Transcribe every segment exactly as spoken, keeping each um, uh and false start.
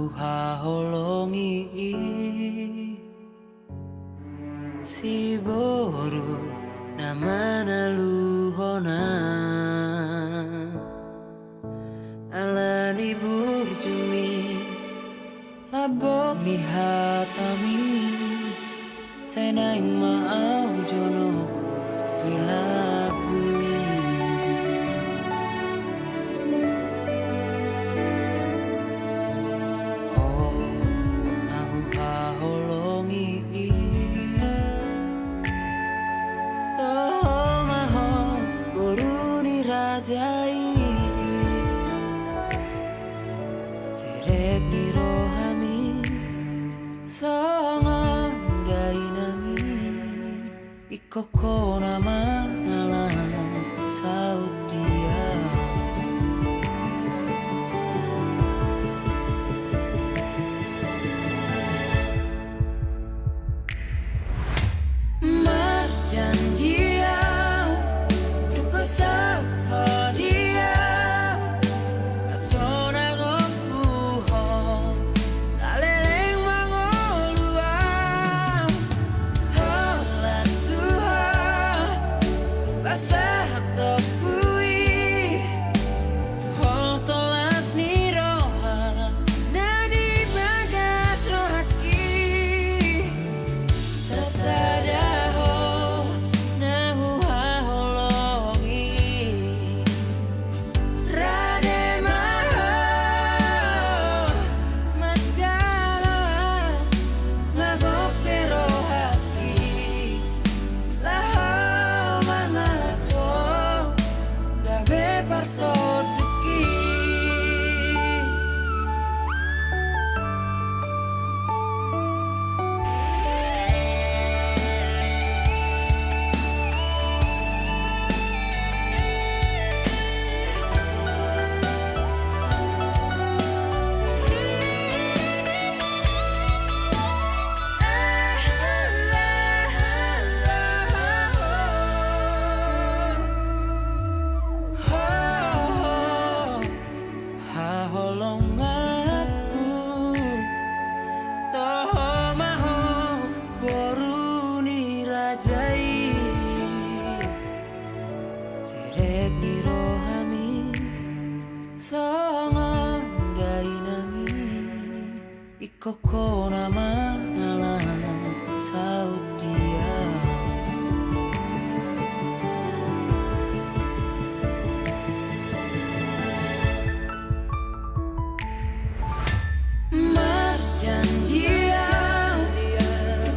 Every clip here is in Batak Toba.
Huhaholongi i siboru na manaluhon ahu ala ni burjumi, lambok ni hatami. Sai naeng ma ahu jonok di lambungmi. Ho na huhaholongi i, toho ma ho boru ni raja i. Serep ni rohami songon dainangi, ingkon ho na mangalap saut dia. Marjanji ahu, tung saut ho dia, sonang ompu ho, saleleng mangolu ahu. Holan Tuhan, pasahat ompu i, holso las ni roha na di bagas rohangki. Sasada ho na huhaholongi, rade ma ho manjalo ahu, nga gok pe rohangki laho mangalap ho, gabe parsondukki. Haholonganku, toho ma ho boru ni raja i. Serep ni rohami songon dainangi, ingkon ho na mangalap saut dia. Marjanji ahu,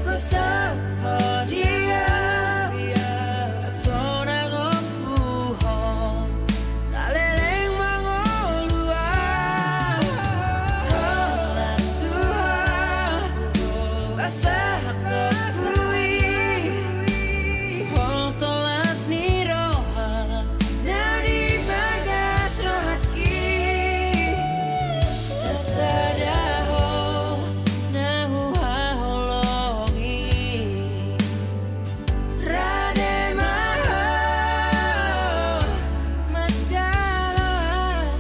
tung saut ho dia, sonang ompu ho, saleleng mangolu ahu. Holan Tuhan, pasahat ompu i, holso las ni roha na di bagas rohangki. Sasada ho na huhaholongi, rade ma ho manjalo ahu,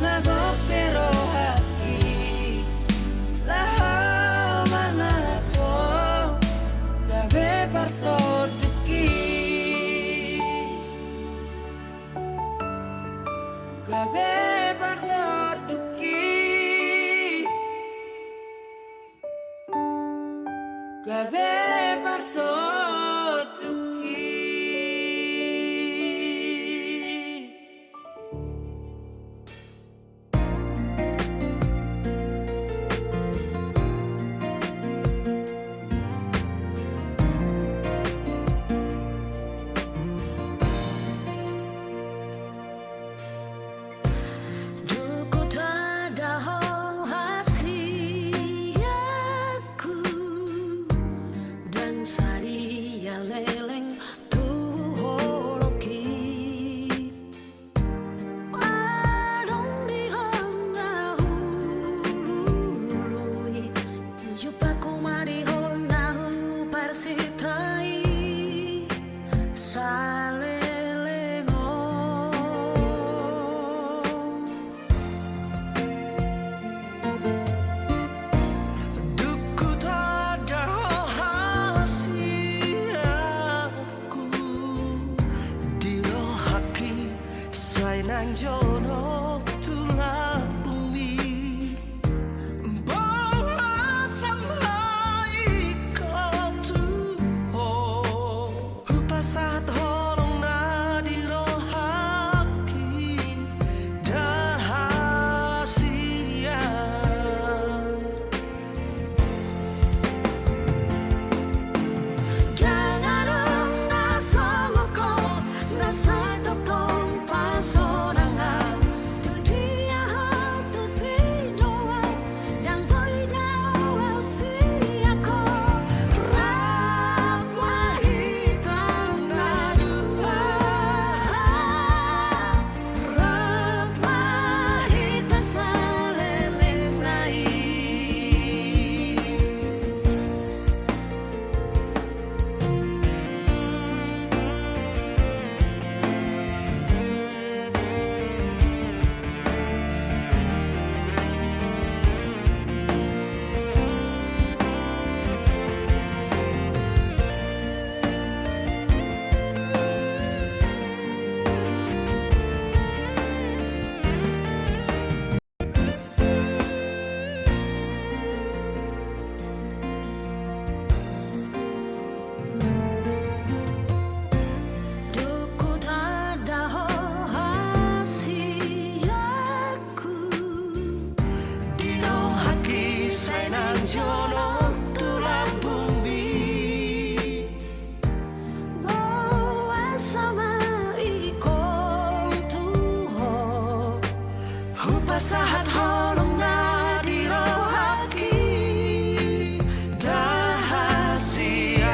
nga gok pe rohangki laho mangalap ho, gabe parsondukki. Gabe parsondukki. Gabe parsondukki. Dung hutanda ho hasianku, ndang sadi Pasahat holong na di rohaki, da hasian.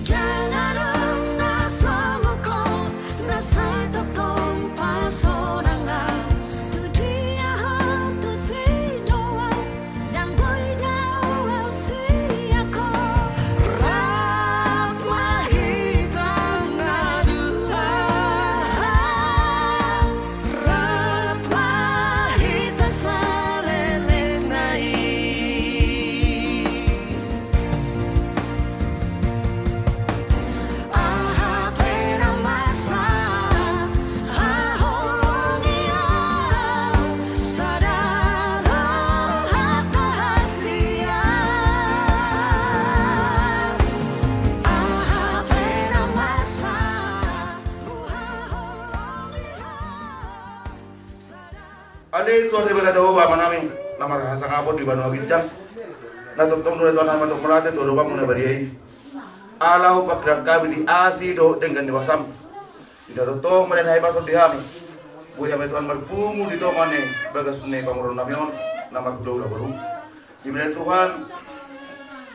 Ndang adong na songon Ho, na sai tongtong pasonangan. Tu dia ho, tu si do au, ndang boi do au sian Ho. Rap ma hita na dua, rap ma hita saleleng na i. Aha pe na masa, haholongi au, sada roha hasian. Aha pe na masa, huhaholongi au, sada. Ale Tuhan Debata Jahowa, Ama nami na marhasangapon di banua ginjang, na tongtong do Tuhan, Ama, mandok mauliate tu adopanMu na badia i. Ala hupakirim hami di asi dohot denggan ni basam. Ida tongtong ma denggan ni basam di hami. Boi hami Tuhan marpungu di tonga ni bagas ni pamoruon nami on, na marhula-hula boru. Di mana Tuhan,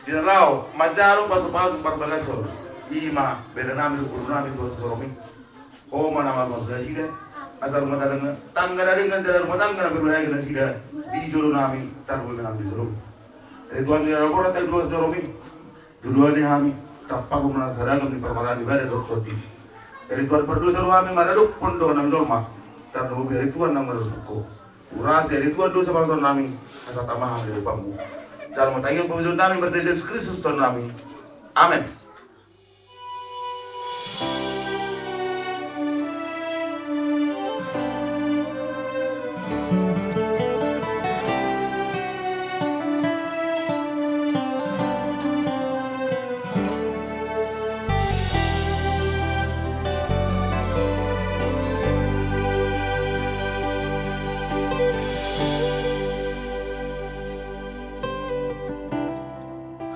di na laho manjalo pasu-pasu parbagason, i ma bere nami dohot boru nami Tuhan si Soromi. Ho ma na mangasuhi nasida, asa rumah tangga, tangga na denggan jala rumah tangga na berbahagia nasida di jolo nami, tarlumobi nang di jolo. Ale Tuhan, di na laho borat, ale Tuhan si Soromi, tu dua ni hami, tampahon ma na saurmatua ni parmaraan ibada dohot tondi. Ale Tuhan, pardosa do hami maradophon dongan nami jolma, tarlumobi ale Tuhan na maradophon Ho. Urasi ale Tuhan dosa pangalaosion nami, asa tama hami di adopanMu. Jalo ma tagihan pamujaan nami marhite Jesus Kristus Tuhan nami. Amen.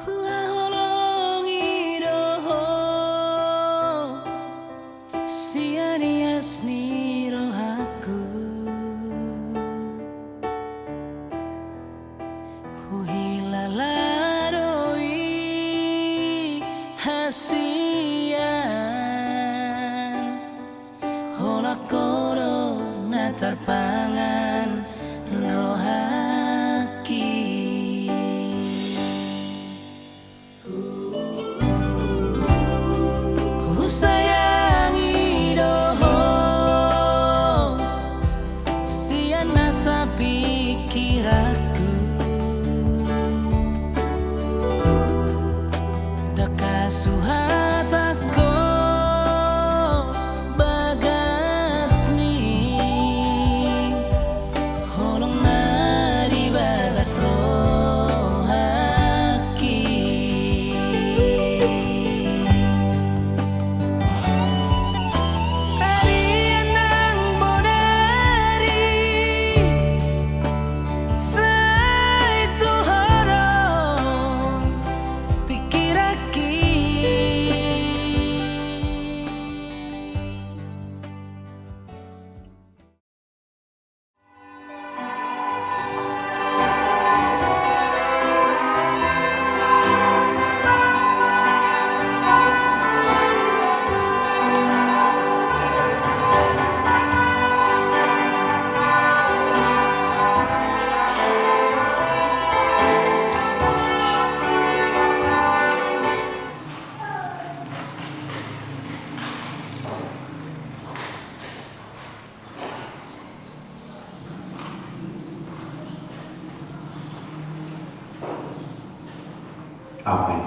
Huhaholongi do Ho sian ias ni rohangku. Huhilala do i hasian. Holan Ho do na tarpangan rohangki. Husayangi do Ho sian nasa pingkiranku. Ndang hasuhatangko bagas ni holong na di bagas rohangki. Ari nang bodari, sai tu Ho do pingkiranki. Amen.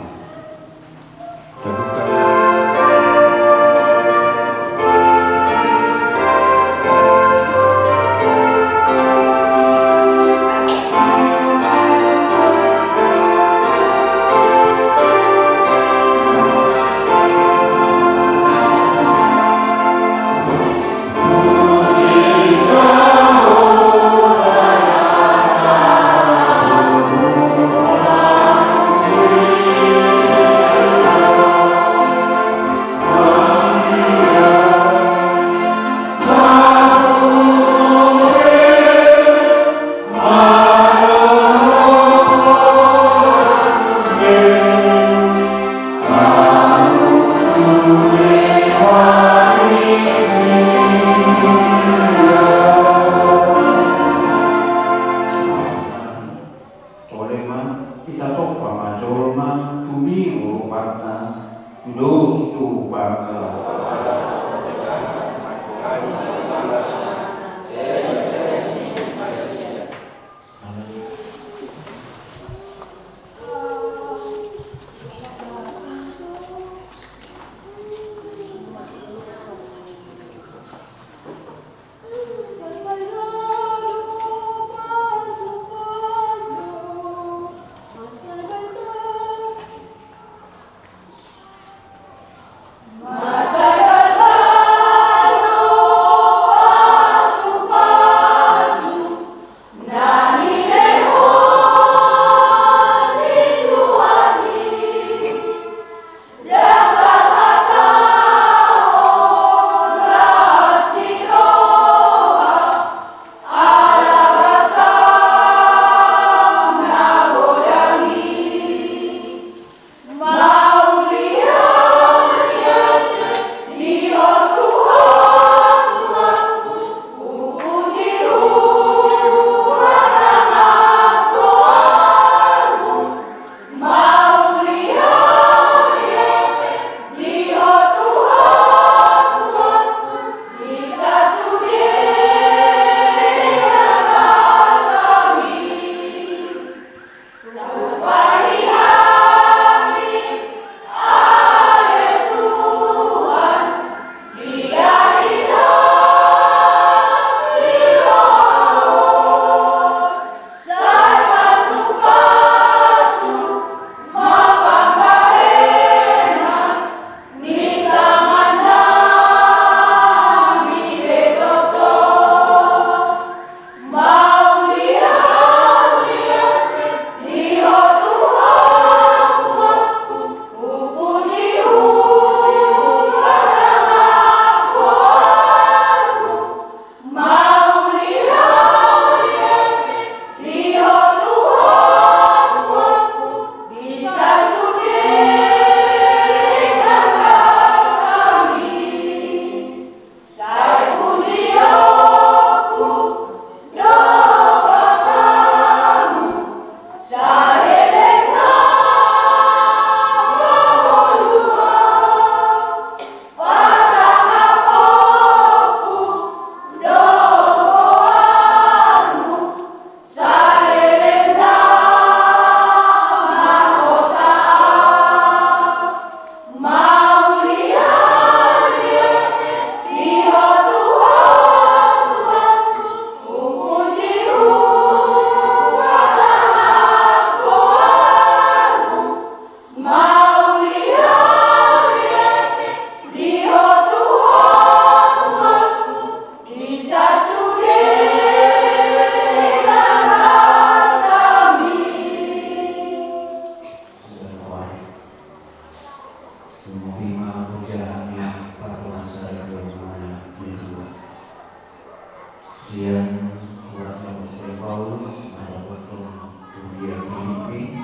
Sian surat ni Apostel Paulus na dibahen tu huria Filipi,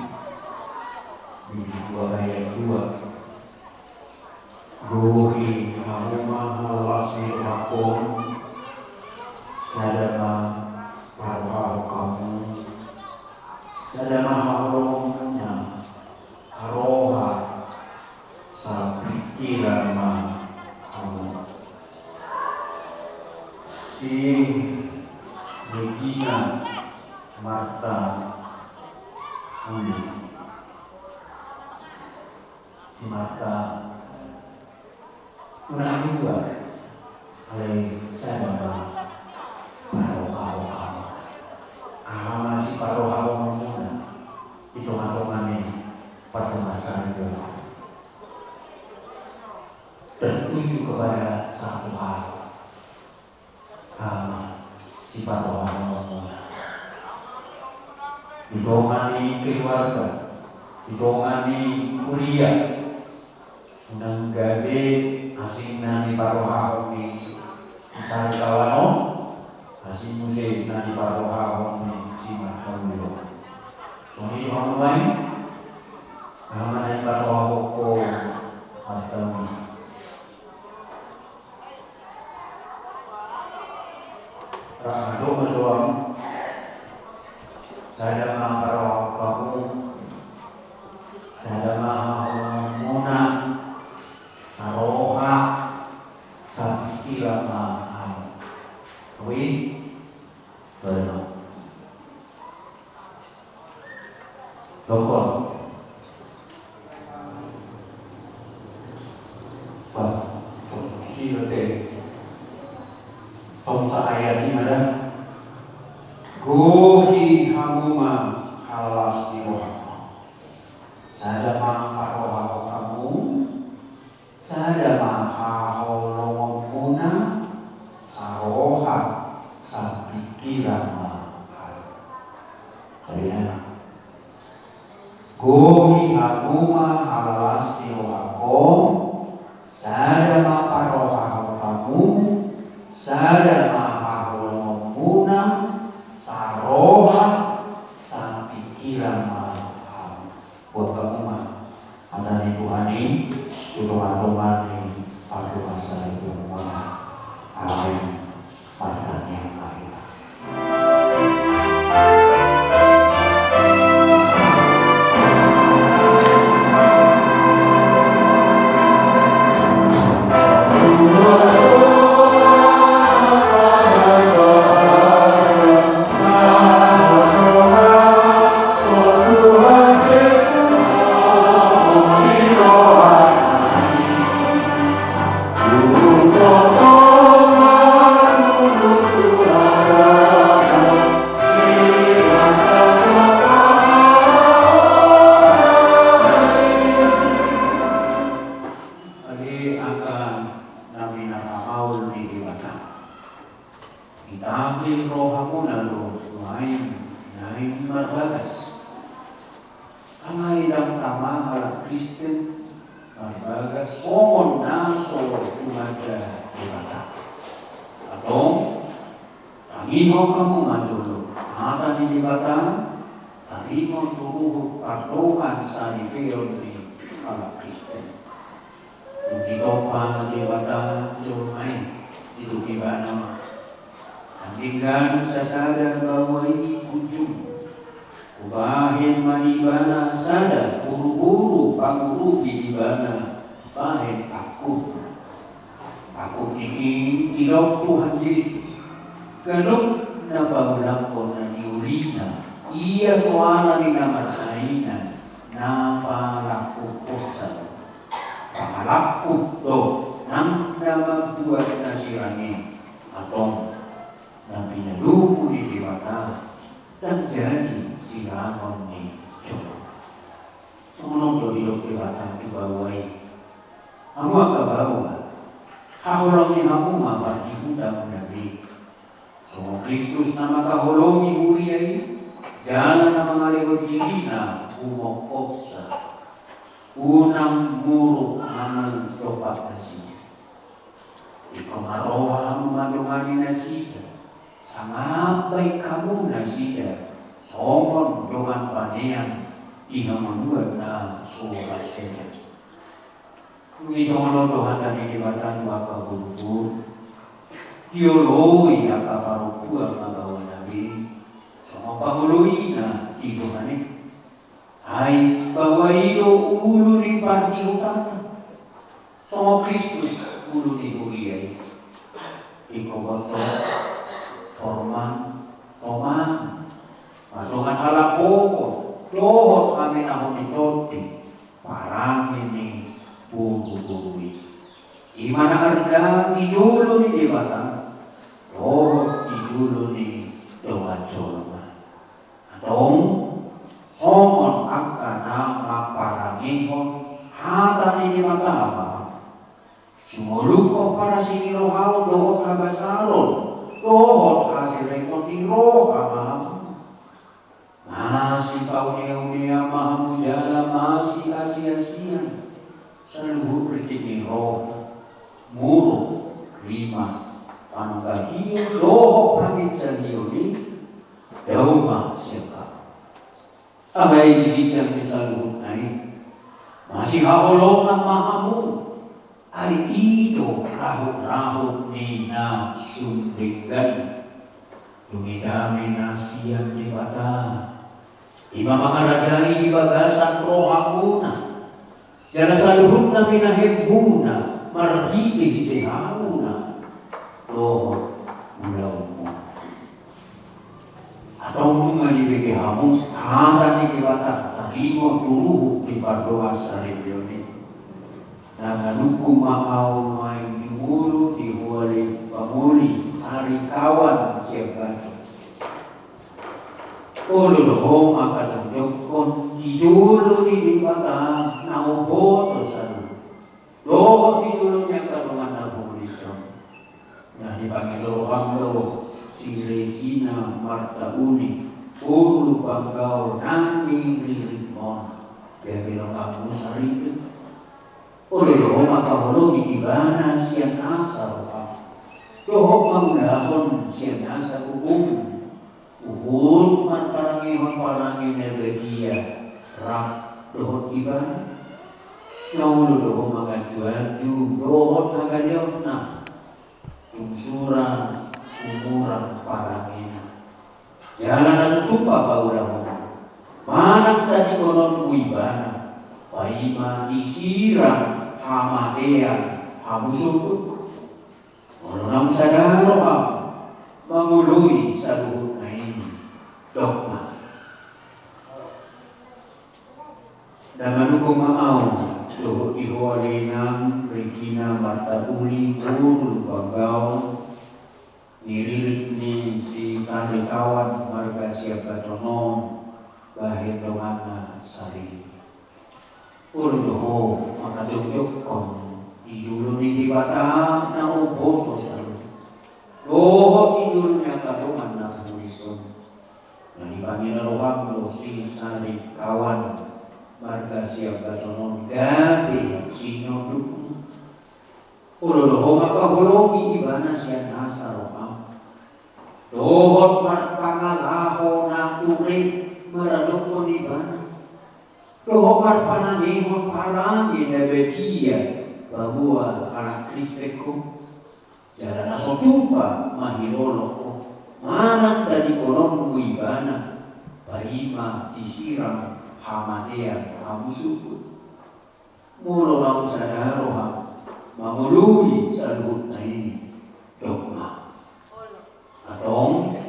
bindu dua ayat dua. Gohi hamu ma las ni rohangkon, sada ma parohahon hamu, sada ma haholomuna, saroha, sapingkiran ma hamu. Si Regina Marta Uli. Si Marta unang dua, alai sada ma parohahon hamu. Aha ma siparohahonmuna di tongatonga ni parhorasan on? Tertuju kepada satu hal. Aha ma siparohahonmuna di tonga ni keluarga, di tonga ni huria? Unang gabe asing na niparohahon ni si Sarkawan on, asing muse na niparohahon ni si Marta Uli on. Songon i do hamu nuaeng, aha ma na niparohahon ho Marta Uli? Rap mandok ma jo hamu, sada ma parohahon hamu, sada ma haholomuna, saroha Pikiran ma hamu. Ui. Benar. Dokon. Wah, sila te. Tong saayat i ma da. Gohi hamu ma halalas ni roha. Sada ma parrohahon hamu. Sada ma haholongonmuna, saroha, sapingkiran ma hamu. Gohi hamu ma halalas ni rohangkon, sada ma parrohahon hamu, sada ma haholongonmuna, saroha, sapingkiran ma hamu. Buat hamu ma hata ni Tuhan i tu tongatonga ni pardomuan sahali on. Amen. Martangiang ma hita. Ale angka na pinarmahan ni Debata. Ditahil rohamuna do nuaeng, nuaeng marbagas. Alai ndang tama halak Kristen marbagas songon na so tumanda Debata. Antong, tangihon hamu ma jolo hata ni Debata, taringot tu uhum pardongan saripeon ni halak Kristen. Dung ditompa Debata jolma i, didok Ibana ma: Anding ganup sasada baoa i punjung. Hubahen ma di ibana sada boruboru pangurupi ibana bahen angkup. Angkup ni i didok Tuhan Jesus. Ganup na paulakhon na niulina, ia soara ni na mardalan, na palangkuphon saluhut. Pangalangkup do nang na mambuat na sirang i. Antong, na pinaluhut ni Debata ndang jadi sirangon ni jolma. Songon on do didok Debata tu baoa i: Hamu angka baoa, haholongi hamu ma pardihutamuna be. Songon Kristus na mangkaholongi huria i, jala na mangalehon dirina humongkopsa, unang muruk hamu dompak nasida. Ingkon marroha hamu mandongani nasida, sangap baen hamu nasida songon dongan panean di hamagoan na so ra sehat. Dung i songon on do hata ni Debata tu angka boruboru. Dioloi angka parompuan ma baoana be songon pangoloina di Tuhan i. Ai baoa i do ulu ni pardihutanta, songon Kristus ulu ni huria i. Ingkon boto, hormat, toman, mandongan halapohon dohot hamenahon ni tondi, parange ni boruboru i. I ma na arga di jolo ni Debata dohot di jolo ni dongan jolma. Antong, songon angka na mamparangehon hata ni Debata ma hamu. Sumolukhon parasi ni roha on dohot habasaron dohot haserengon ni roha ma hamu. Masipaoneonea ma hamu jala masiasiasian saluhut ringkot ni roha, muruk, rimas, panungkahion dohot panginsahion i. Dao ma sian hamu. Alai di ginjang ni saluhutna i, masihaholongan ma hamu. Ai i do rahutrahut ni na sun denggan. Dung i dame na sian Debata, i ma mangarajai di bagasan rohamuna. Jala saluhutna pinahemuna marhitehite hamuna, dohot ulaonmu. Antong nunga dibege hamu hata ni Debata, taringot tu ruhut ni pardongansaripeon on i. Na manungkun ma ahu nuaeng di jolo ni ho ale pangoli, sari kawan sian Batam. Olo do ho mangkajongjongkon di jolo ni Debata na umboto saluhut, dohot di jolo ni angka dongan na humurus on. Na dipangido roham do si Regina Marta Uli, boru Panggaol na niriritmon. Gabe roham muse saripe. Olo do ho mangkaholongi ibana sian nasa roham, dohot mangulahon sian nasa gogo. Huhut marparangehon parange na badia rap dohot ibana. Na olo do ho manganjuanju dohot hagaleonna, tung sura humurang parangena. Jala na so tupa paulahon, manang tadingkononmu ibana, paima disirang hamatean hamu sogot. Molo naung sada roham mangoloi saluhutna i, dok ma. Na manungkun ma ahu dohot di ho ale inang Regina Marta Uli, boru Panggaol, niririt ni si Sari Kawan marga Siabaton on, bahen donganna sari. Olo do ho mangkajongjongkon di jolo ni Debata na umboto saluhut, dohot di jolo ni angka dongan na humurus on. Na dipangido roham do si Sari Kawan marga Siabaton on gabe sinondukmu. Olo do ho mangkaholongi ibana sian nasa roham, dohot marpangalaho na ture maradophon ibana, dohot marparangehon parange na badia paboa halak Kristen ho. Jala na so tupa mangilolong ho, manang tadingkononmu ibana, paima disirang hamatean hamu sogot. Molo naung sada roham mangoloi saluhutna i, dok ma. Antong,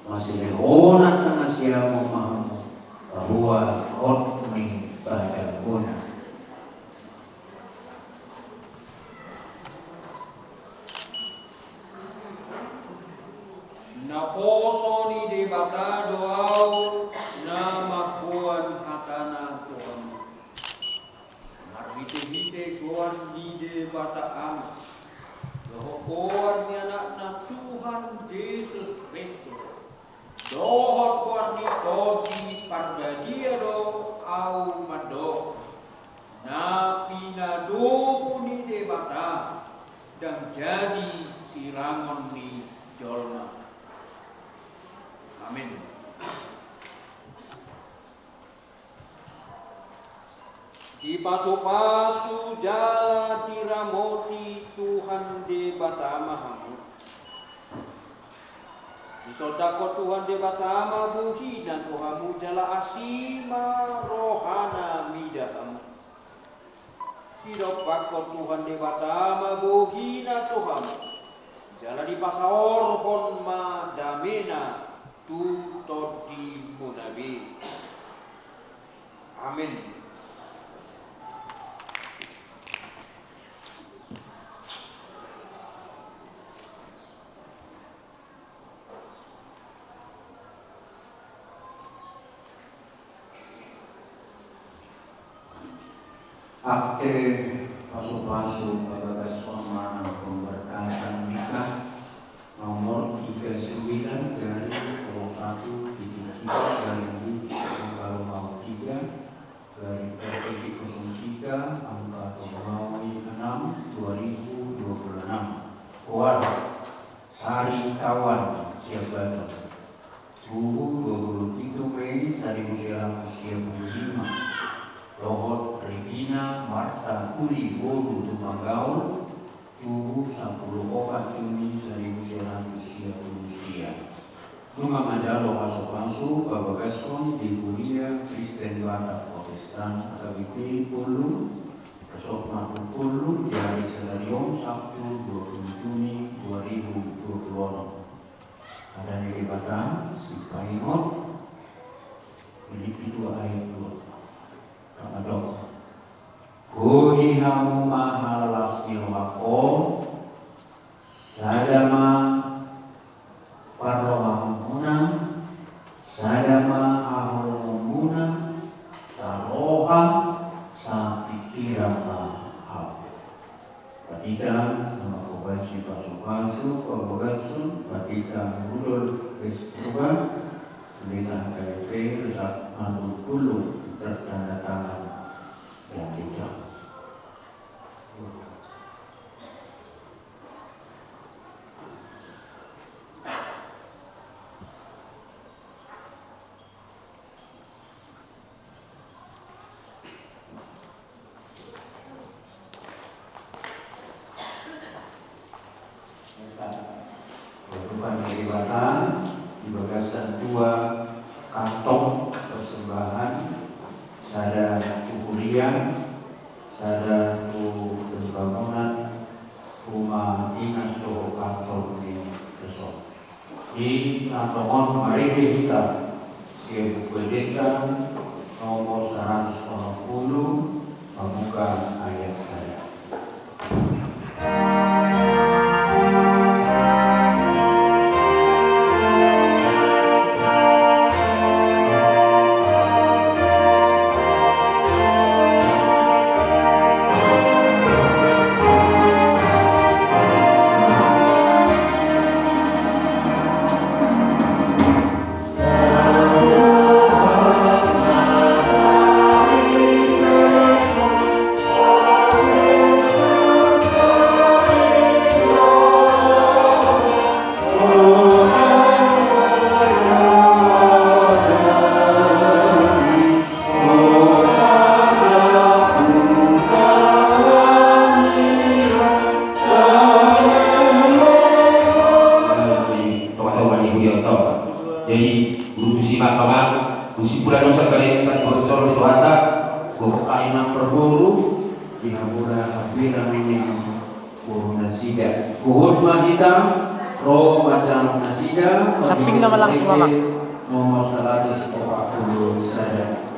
masilehonan tangan siamun ma hamu, paboa hot ni padamunan. Naposo ni Debata do ahu na mamboan hatana tu hamu. Marhitehite goar ni Debata Ama, dohot goar ni Anakna Tuhan Jesus Kristus, dohot goar ni Tondi Parbadia do ahu mandok, na pinadomu ni Debata, ndang jadi sirangon ni jolma. Amin. Dipasupasu jala diramoti Tuhan Debata ma hamu. Disondangkon Tuhan Debata ma bohina tu hamu jala asi ma rohana mida hamu. Didompakkon Tuhan Debata ma bohina tu hamu, jala dipasaorhon ma damena tu tondimuna be. Amin. Akte pasupasu pabagason pemberkatan nikah nomor tiga sembilan garing dua satu tujuh tiga garing tiga garing R T P kosong tiga angka Romawi enam dua ribu dua puluh enam. Goar Sari Kawan Siabaton, tubu dua puluh pitu Mei saribu sia ratus sia puluh lima. Dohot Regina Marta Uli boru Tumagaol, tubu sampulu opat Juni saribu sia ratus sia puluh sia. Nunga manjalo pasupasu pabagason di Kuria Kristen Batak Protestan H K B P Pollun, resort Marko Pollun di ari sadari on Sabtu dua puluh Juni dua ribu Dua puluh enam. Ada di Debata, Sipaingot, Filipi dua ayat dua. Kamadok. Puji hamu ma halalas ni rohangku, sada ma parrohamuna, sada ma haholomuna, saroha, sapingkiran ma hamu. Patita, na mangkobasi pasupasu, pambogason, patita Rudolf Westerberg, Pendeta H K B P, resap manulpulu tertanda tangan dan dicap. Tuhan Debata, di bagasan dua kantong persembahan, sada tu huria, sada tu pembangunan Ruma Dinas dohot kantor ni Resort. Di kantong on marende hita sian Buku Ende nomor saratus onom pulu, pamuka ayat sada. Jadi, urusi ma hamu, urusi pula dosa kalian satu bersama di Tuhan, gogo kain yang berburu, di hambura hambira ini. Boru nasida. Huhut ma hita ro manjalo nasida. Sampingna ma langsung, Amang. Nomor saratus opat pulu sada.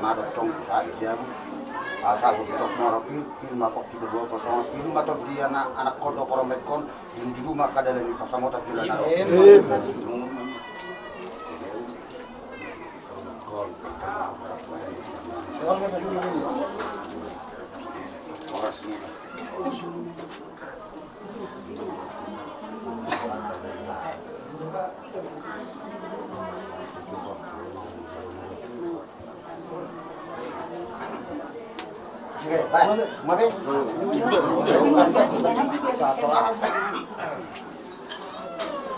Mata tong sa i jabu. Asa hu pitok moro pir, pir ma pok tiga dua kosong, pir ma tor dia na anak kodo koromekon, jum jum ma kada lagi pasamota pir na ro.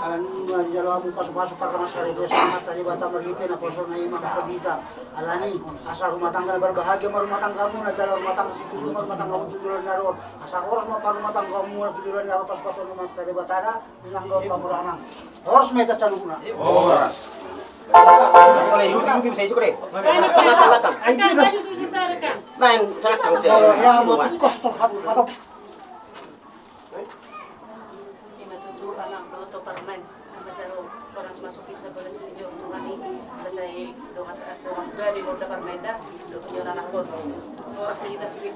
Alani i ma dijalo hamu pasupasu parmasaripeon sian Amanta Debata marhite naposona i ma hupodita. Alani i asa rumah tangga na berbahagia ma rumah tanggamuna, jala rumah tangga situtu ma rumah tanggamuna tu joloan ni ari on. Asa horas ma parrumah tanggamuna tu joloan ni ari on pasupasu ni Amanta Debata da. Inang dohot pamoruon nang. Horas ma hita saluhutna. Horas. Mulai iluti-luti bisa isuk deh. Tangkap, tangkap, tangkap. Main sana kang saya. Ia ma tutu anak dohot parumaen. Horas masuk kita pada sini jauh tuh kami. Saya doa doa dari kota Parmenda. Doa anak kota. Horas ma hita sulit.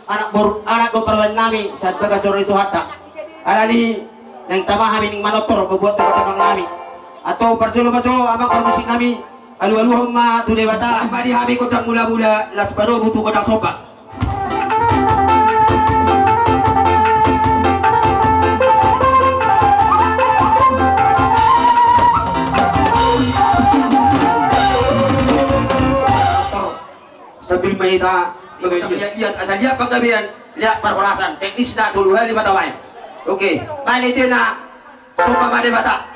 Anak boru, anak dohot parumaen nami, sahat bagas joro ni Tuhanta. Alani i naeng tama hami ning manortor mambuat tongka-tongka nami. Antong parjolo ma jo amang parmusik nami, alualuhon ma tu Debata, ma di hami gondang mula-mula, las padomu tu gondang somba. Sambil ma hita, lihat-lihat, asa lihat panggabean, lihat parhorasan, teknisna tolu hali ma tabaen. Oke, baen itena, somba ma Debata.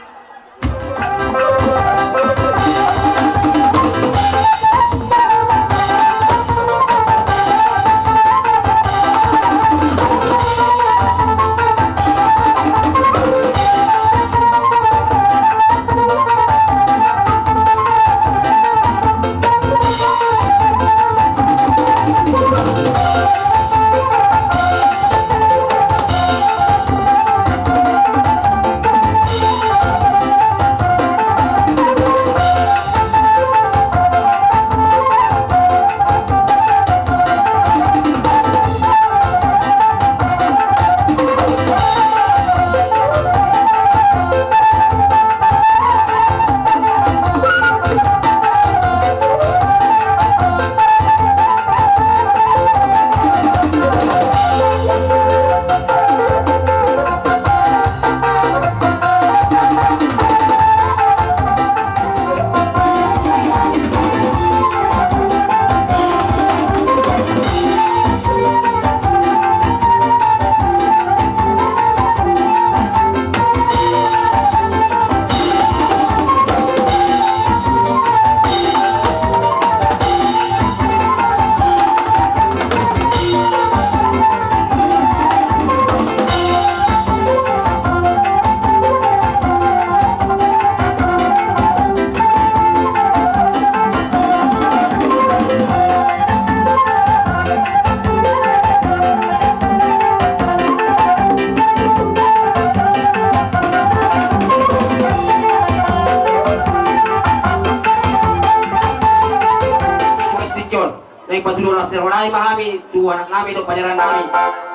Naeng patuduhon las ni roha nami ma hami tu anak nami dohot paneran nami.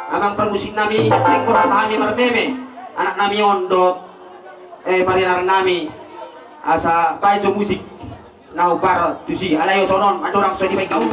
Amang parmusik nami, naeng borhat ma hami marmeme anak nami on dohot, eh, paneran nami. Asa baen jo musik na hombar tusi, alai songon on, andorang so dibaen hamu.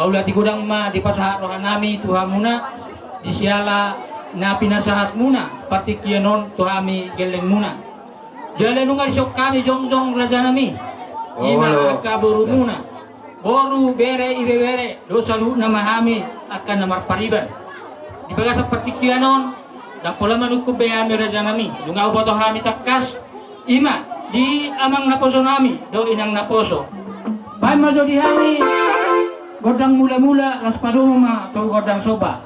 Mauliate godang ma dipasahat rohanami tu hamuna, di siala na pinasahatmuna partingkian on tu hami gellengmuna. Jala nunga dison hami jongjong rajanami, ima angka borumuna, boru, bere, ibebere, dohot saluhutna ma hami angka na marpariban. Di bagasan partingkian on, ndang pola manungkun be hami rajanami, nunga huboto hami tangkas, ima di amang naposonami dohot inang naposo. Baen ma jo di hami gondang mulamula, laos padomu ma tu gondang somba.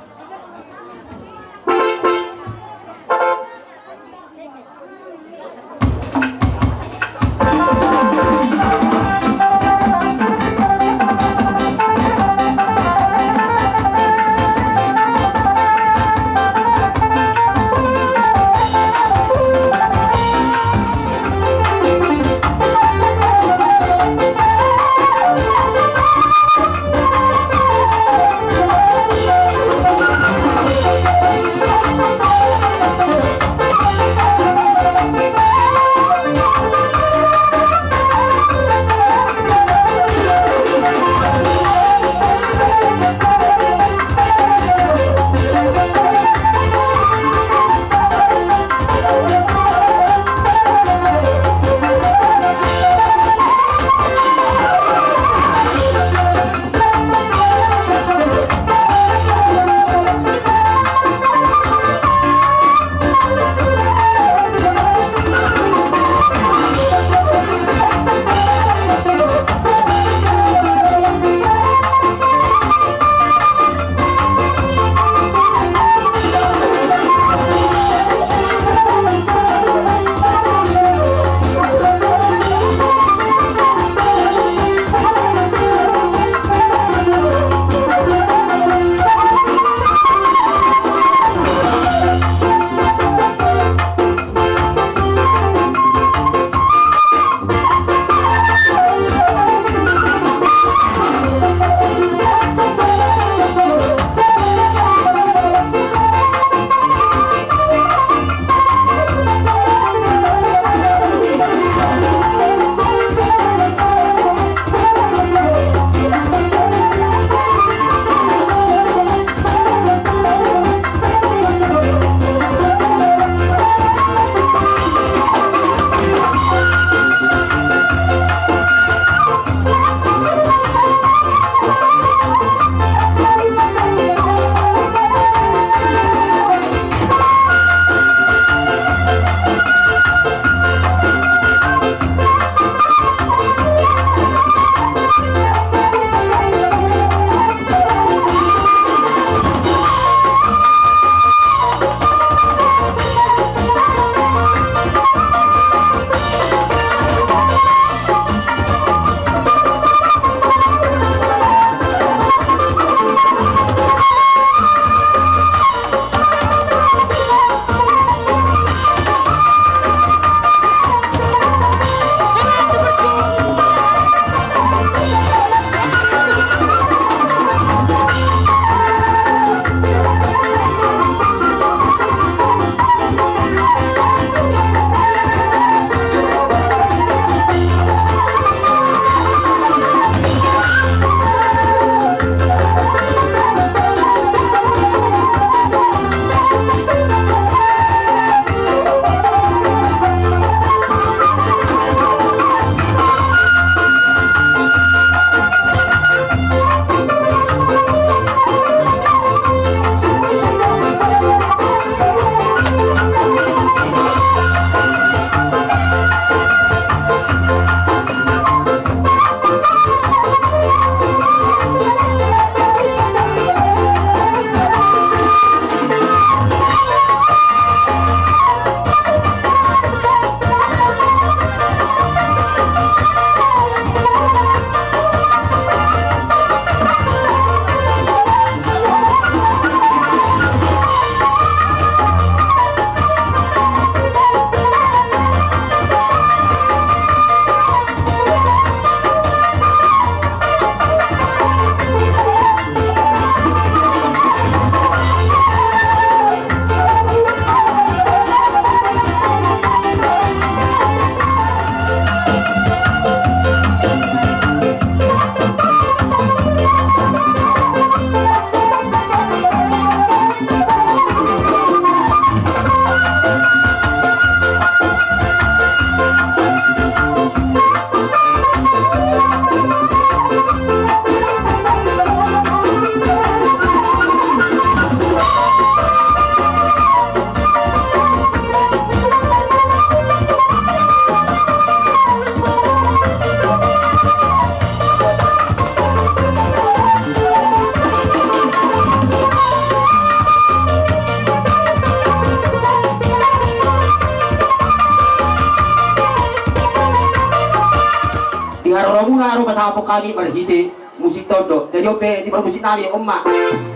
Saput hami marhite musik tondok. Jadi on pe di parmusik nami on ma.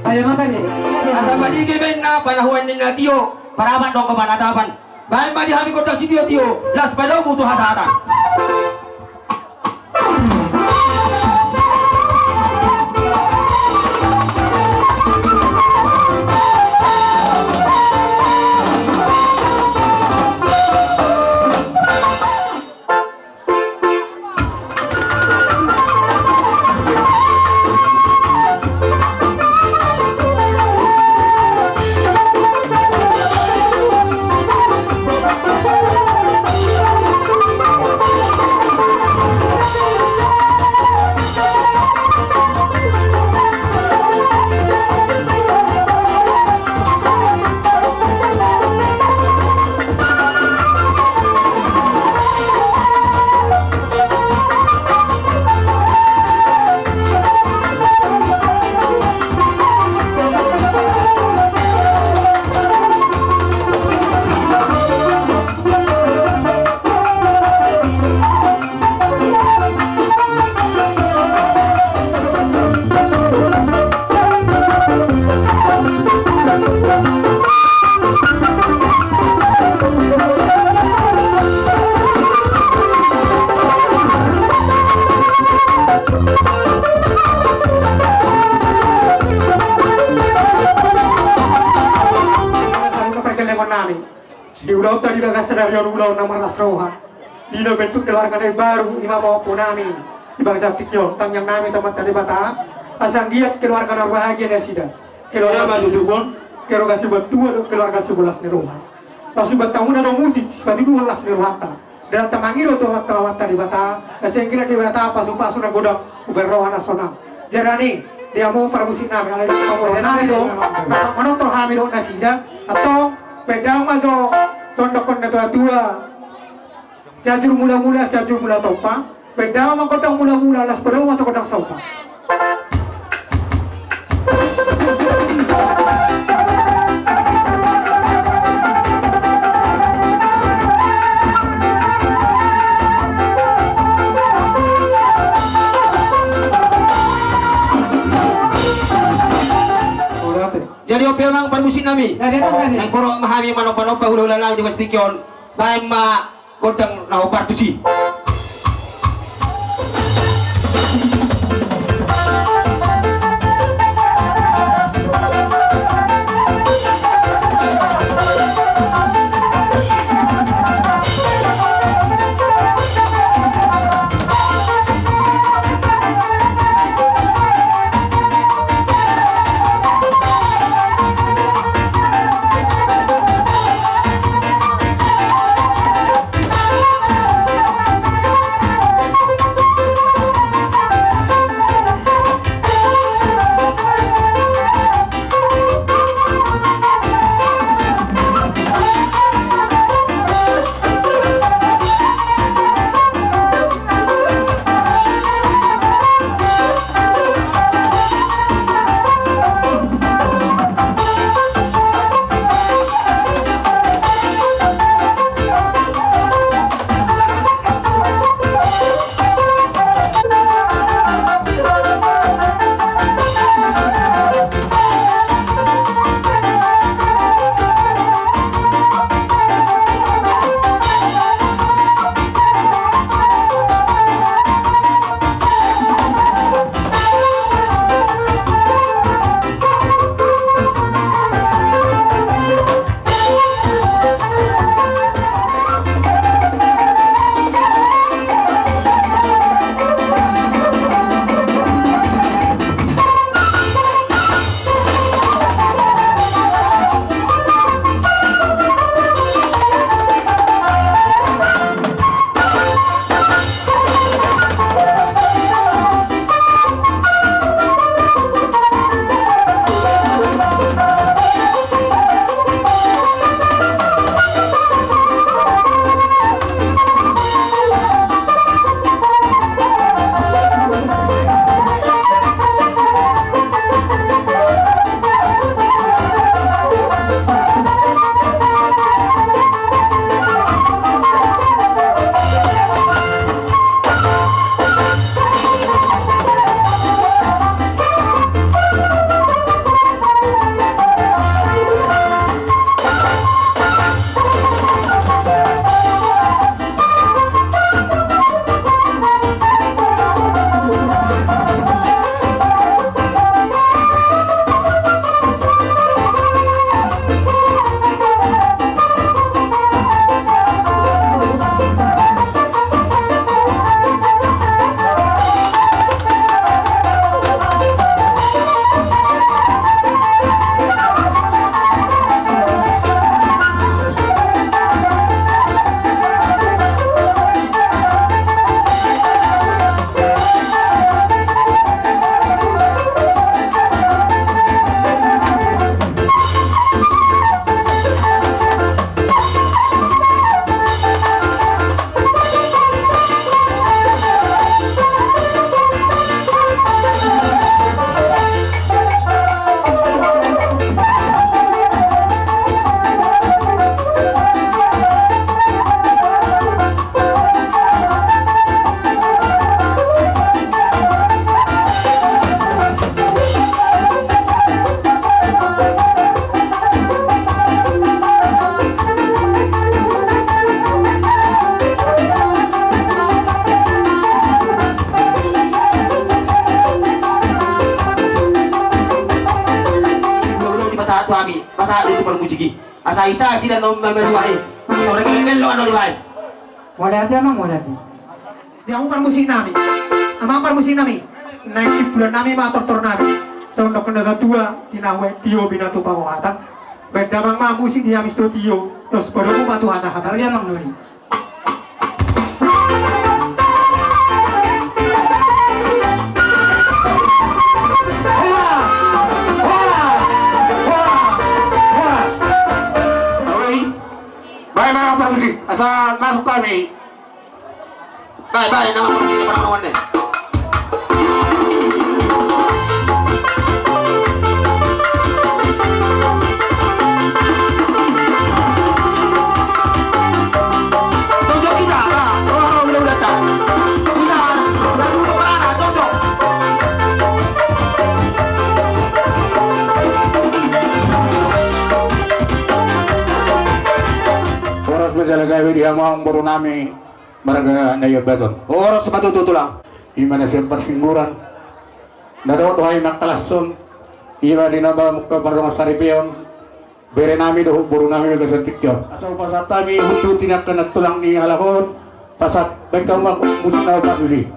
Ayo makan ni. Asa malige baen na panahuan ni na tio. Parapat do angka panatapan. Baen ma di hami gondang sitio-tio. Las padomu tu hasahatan. Di ulaonta di bagasan sadari on ulaon na marlas roha. Di na bentuk keluarga na imbaru, i ma pahompu nami di bagasan tingki on, tangiang nami tu Amanta Debata asa anggiat keluarga na marbahagia nasida. Keluarga na tutup on, keluarga sibantua dohot keluarga sibolas ni roha. Pasupasu hamuna do musik, sipatuduhon las ni rohanta. Dang tamangido tu Amanta Debata asa anggiat Debata pasupasu na godang, umbahen roha na sonang. Jadi ni, di hamu parmusik nami, alai di hamu parmusik nami do, na manonton hami dohot nasida, atau baen damang ma jo songon dohonon ni na tua-tua. Sianjur mula-mula, Sianjur mula tompa. Baen damang ma gondang mula-mula, las padomu ma tu gondang somba. Jadi on pe amang parmusik nami. Naeng borhat ma hami manomba-nomba hula-hula nami di bagasan tingki on. Baen ma gondang na hombar tusi. Suami, pasahat do tu parmusik i. Asa isa sida na mambahen i. Sore kelengkel lo ano dibahen. Mauliate amang, mauliate. Di amang parmusik nami. Amang parmusik nami. Naeng simpulan nami ma tortor nami. Songon na tua, tinahu e tio binatu pangohatan. Baen damang ma musik di hami sitio. Dos padomu ma tu hasahatan. Uli amang noni. Bae ma parmusik, asa masuk kami. Bae, bae, nama parmusik, nama parmusik. Horas ma jala gabe di hamu amang boru nami. Marga Naiambaton. Horas ma tutu tulang. Ima na sian parsingguran. Na dohot do hami mangkalashon. Ima di na ba mungka mardongan saripeon. Bere nami dohot boru nami bagasan tingki on. Asa hupasahat hami hundul tu angka na tulang ni halak on. Pasahat baen hamu ma musik na parmusik.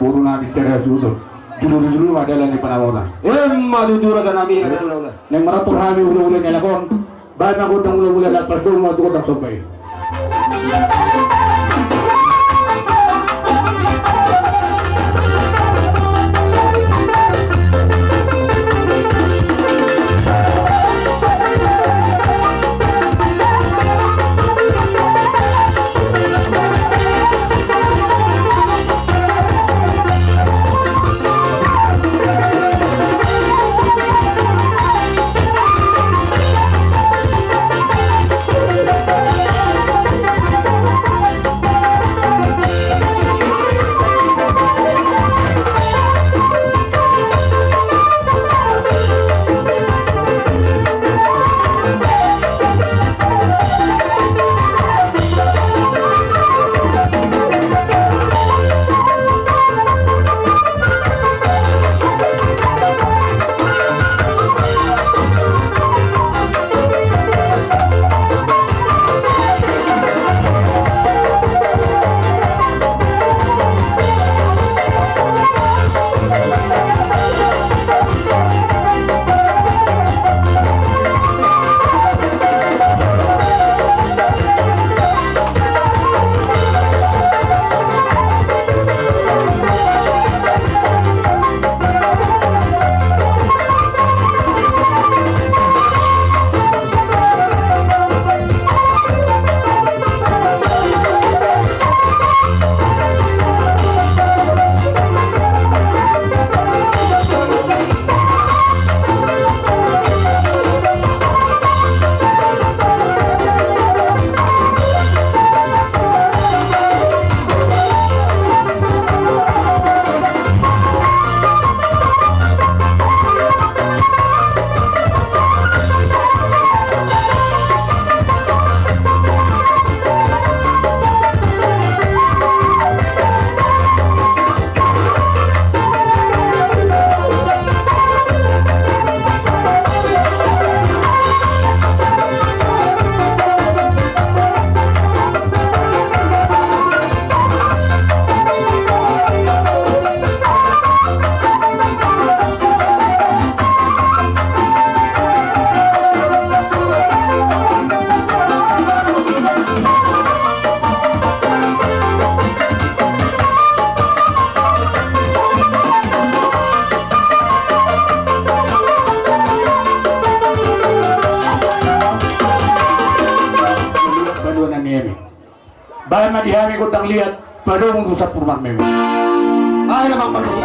Boru nami, tera sudo. Julu-julu ma dalan ni panamona. Emma tutu raja nami. Naeng maratur hami hula-hula ni halak on. Baen ma gondang hula-hula na pas domu ma tu gondang somba i. Bahen ma di hami gondang liat, padomu tu sampur marmeme. Ayo, Bang, padomu.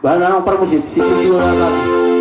Bana parmusik, sisi dua kali.